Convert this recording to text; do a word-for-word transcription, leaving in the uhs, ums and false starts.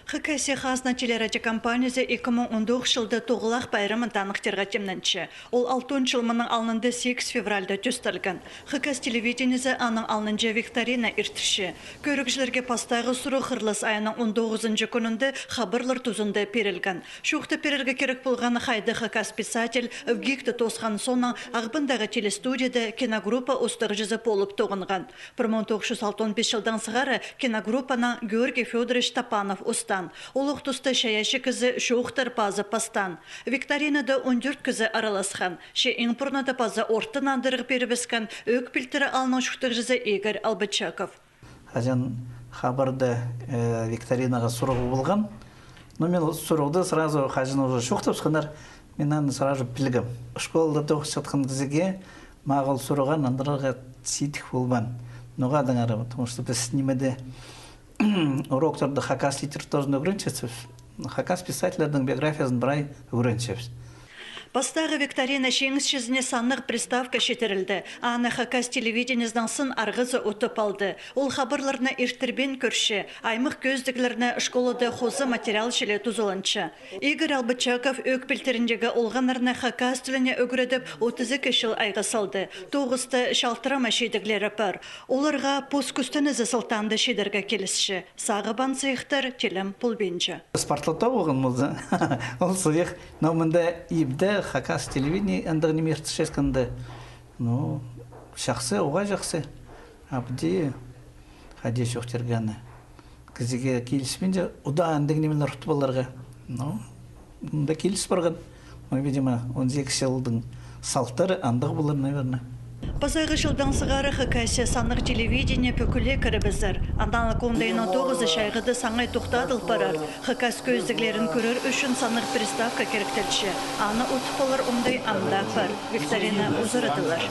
Хакасия хазна телерадиокомпаниязы ікі муң он тоғызынҷы чылда Тоғылах пайрамын таныхтирға тимненче. Ол алтон чыл мының алнында сигіс февральда тӧстелген. Хакас телевидениезі аның алнынҷа викторина иртірче. Кӧрігҷілерге пастағы сурығ хырлас айының он тоғызынҷы кӱнінде хабарлар тузында пирілген. Чоохтап пирерге кирек полған, хайди хакас писатель ВГИК-ті тоосхан соонаң Ағбандағы телестудияда киногруппа устағҷызы полып тоғынған. Пір муң тоғыс чӱс алтон пис чылдаң сығара киногруппаны Георгий Фёдорович Топанов устаан. Ол ох туста чайаачы кізі чоохтар пазып пастаан. Викторинада он тӧрт кізі араласхан. Че иң пурнада паза орта нандырығ пирібіскен Ӧӧк пилтірі аалның чуртағҷызы Игорь Албычаков. Хаҷан хабарда, э, викторинаға сурығ полған. Ну, мин ол сурығды сразу, хаҷан уже чоохтапчатханнар, мин аны сразу пілгем. Школада тоғысчатхан кізіге мағаа ол сурығ нандырарға сидік полбаан. Ноға адаңар, потому что піс нимеде уроктарда хакас литературазын ӱгренчебіс, хакас писательлернің биографиязын прай ӱгренчебіс. Пастағы викторина чиңісчізіне саннығ приставка читірілді. Аны хакас телевидениезінің сын арғазы утып алды. Ол хабарларны иртірбин кӧрче, аймах кӧзідіглерні, школада хоза материал чіли тузаланча. Игорь Албычаков Ӧӧк пилтіріндегі олғаннарны хакас тіліне ӱгредіп, отыс ікі чыл айға салды. Тоғыста чалтырама чидіглері пар. Оларға пос кӱстенізі сылтаанда чидерге килісче. Сағыбаан сыйыхтар тілем полбинча. Спортлата полған полза, ол сыйых. Но мында ибде хакас телевидение андағ ниме иртірчеткенде, ну, чахсы, уғаа чахсы. Абди хайди чоохтирға аны. Кізіге киліспинче, удаа андағ нимелер утып аларға. Ну, мында киліс парған. Ну, видимо, он сигіс чылдың салтары андағ полар, наверное. Пазағы чылдаң сығара Хакасия саннығ телевидение пӱкӱле кірібізер. Аналог оңдайының тоғызы чайғыда саңай тохтадыл парар. Хакас кӧзідіглерін кӧрер ӱчӱн саннығ приставка киректелче. Аны утып алар оңдай ам даа пар. Викторина узарадылар.